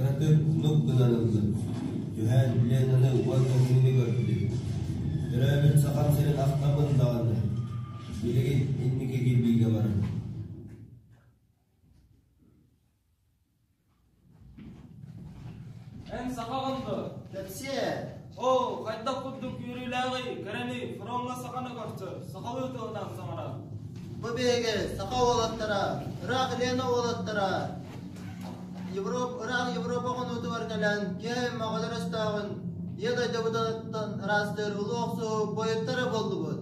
Кыратык нук гынан ыллым, түһээн Ленаны уонна кинини көрдүм. Төрөөбүт Сахам сирин ахтабын даҕаны, билигин инники кирбиигэ барабын. Эн сахаҕын дуо? Кэпсиэ. Оо, хайдах курдук үөрүүлээҕий, кэрэний, фроҥҥа саханы көрсөр, сахалыы тылынан саҥарар. Бу биһиги саха уолаттара, ыраах Лена уолаттара, Европ, ыраах Европа хонуутугар кэлэн, киһи аймаҕалар өстөөҕүн Ийэ дойдубутуттан ыраастыыр улуу охсуһуу буойуттара буоллубут.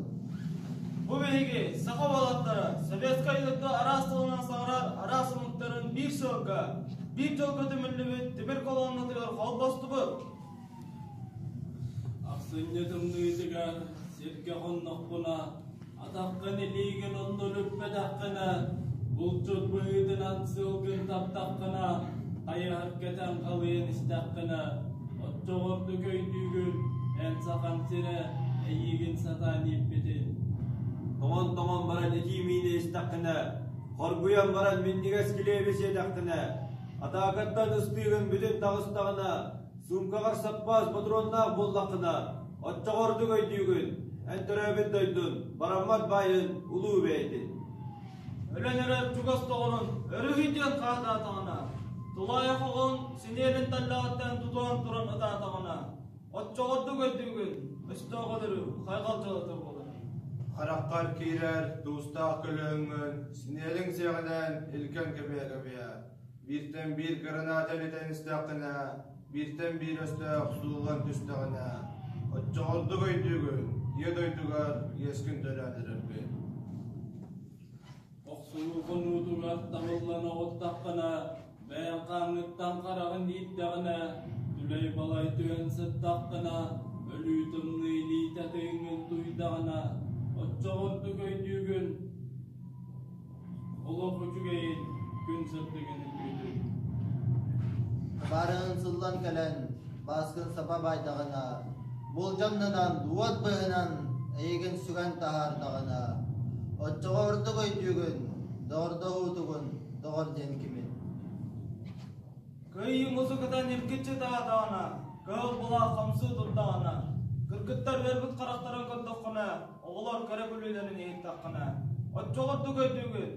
Бу биһиги, саха уолаттара, советскай дойду араас тылынан саҥарар араас омуктарын биир сылга, биир дьолго түмүллүбүт тимир колоннатыгар холбостубут. Ахсынньы тымныытыгар сиргэ хоннохпуна, атаххын илиигин онно үлүппэтэххинэ, булчут быһыытынан сылгын таптаххына, хайыһар кэтэн халыйан истэххинэ, оччоҕордук өйдүүгүн, эн сахан сирэ эйиигин сатаан ииппитин. Тоҥон-тоҥон баран итии миини истэххинэ, хоргуйан баран минньигэс килиэби сиэтэххинэ, атаакаттан ыстыыгын бүтүн таҕыстаҕына, Суумкаҕар саппаас ботуруоннаах буоллаххына, оччоҕо ордук өйдүүгүн, эн төрөөбүт дойдун, бараммат баайын улуу бэйэтин. Өлөн эрэр чугас доҕорун өрүһүйдүөн хаһытаатаҕына, тулаайах оҕоҥ синиэлин таллаҕыттан тутуһан туран ытаатаҕына, оччоҕо ордук өйдүүгүн, өстөөх өлөрүү хайҕал дьыалата буолар. Хараххар киирэр туустаах көлөһүҥҥүн синиэлиҥ сиэҕинэн илгэн кэбиһэ-кэбиһэ, Бииртэн биир граната элитэн истэххинэ, бииртэн биир өстөөх сууллан түстэҕинэ, оччоҕордук өйдүүгүн, ийэ дойдугар иэскин төлөөн эрэргин. Охсуһуу хонуутугар табыллан оҕуттаххына, бэйэҥ хааҥҥыттан хараҕын ииттэҕинэ, түлэй-балай түһэн сыттаххына, өлүү тымныы илиитэ тыыҥҥын тууйдаҕына, оччоҕордук өйдүүгүн, Олох үчүгэйин, күн сырдыгын үтүөтүн. Барыһын сыллан кэлэн, бааскын саба баайдаҕына, булдьаҥнанан, уот быыһынан эйигин сүгэн таһаардаҕына, оччоҕо ордук өйдүүгүн, доҕордоһуутугун доҕор диэн кимин. Кыайыы музыката ньиргиччи таһаатаҕына, кыһыл былаах хамсыы турдаҕына, кыргыттар үөрбүт харахтарын көрдөххүнэ, оҕолор кэрэ күлүүлэрин иһиттэххинэ, оччоҕордук өйдүүгүн,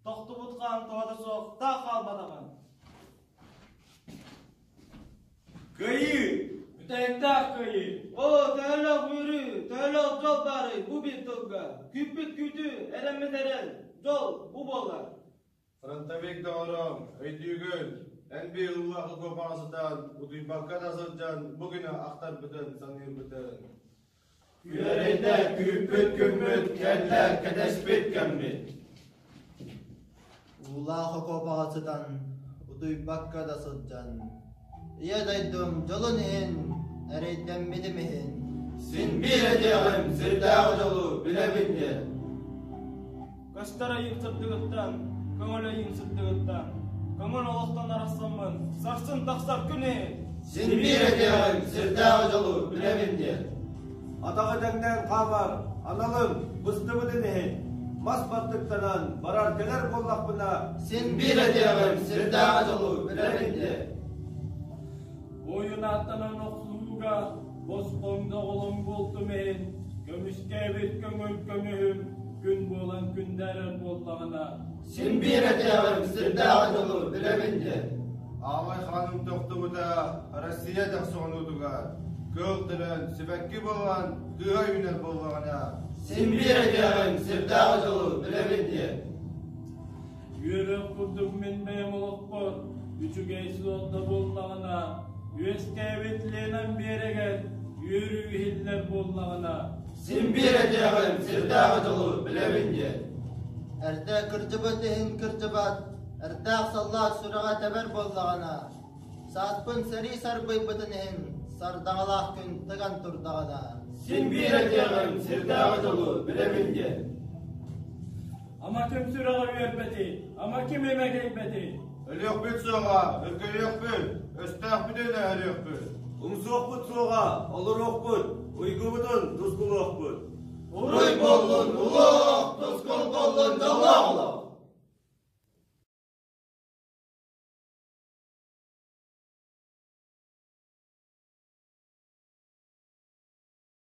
тохтубут хаан туһата суох таах хаалбатаҕын. Кыайыы! Бүтэһиктээх кыайыы! Оо, төһөлөөх үөрүү, төһөлөөх дьол баарый бу биир тылга? Күүппүт күүтүү, эрэммит эрэл, дьол бу буолар. Фронтовик доҕорум, өйдүүгүн, эн биир уулаах окуопаҕа сытан, утуйбакка да сылдьан бу күнү ахтарбытын, саныырбытын. Күөрэйдэ күүппүт күммүт, кэллэ кэтэспит кэммит. Уулаах окуопаҕа сытан, утуйбакка да сылдьан, Ийэ дойдум дьолун иһин, эрэйдэммитим иһин. Син биир этиэҕим, сирдээҕи дьолу билэбин диэн. Көстөр айыым сырдыгыттан, көҥүл айыым сырдыгыттан, көҥүл олохтон арахсаммын, сарсын тахсар күн иһин. Син биир этиэҕим, сирдээҕи дьолу билэбин диэн. Атаҕы тэҥнээн хаамар аналым быстыбытын иһин, мас баттыктанан барар-кэлэр буоллахпына, Син биир этиэҕим, сирдээҕи дьолу билэбин диэн. Буойун ааттанан охсуһууга босхоҥ доҕолоҥ буолтум иһин, көмүскээбит көҥүл көмүһүм күн буолан күндээрэр буоллаҕына, Син биир этиэҕим, сирдээҕи дьолу билэбин диэн. Аалай хааным тохтубута Россия дохсоҕонуутугар, кыыл төлөн, сибэкки буолан, кыыһа үүнэр буоллаҕына, Син биир этиэҕим, сирдээҕи дьолу билэбин диэн. Үөрэх курдук мин бэйэм олохпор үчүгэй суол да буоллаҕына, үөскээбит Ленам биэрэгэр үөрүү иһиллэр буоллаҕына, Син биир этиэҕим, сирдээҕи дьолу билэбин диэн. Эрдэ кырдьыбыт иһин кырдьыбат, эрдээх саллаат сүрэҕэ тэбэр буоллаҕына, сааспын сэрии сарбыйбытын иһин сардаҥалаах күн тыган турдаҕына, Син биир этиэҕим, сирдээҕи дьолу билэбин диэн. Ама ким сүрэҕэ үөрбэтий, ама ким эмэгэйбэтий? Өлүөхпүт суоҕа, өргөйүөхпүт, өстөөхпүтүн өһөрүөхпүт. Умсуохпут суоҕа, олоруохпут, уйгубутун тускулуохпут. Уруй буоллун улуу, тускул буоллун дьоллоох.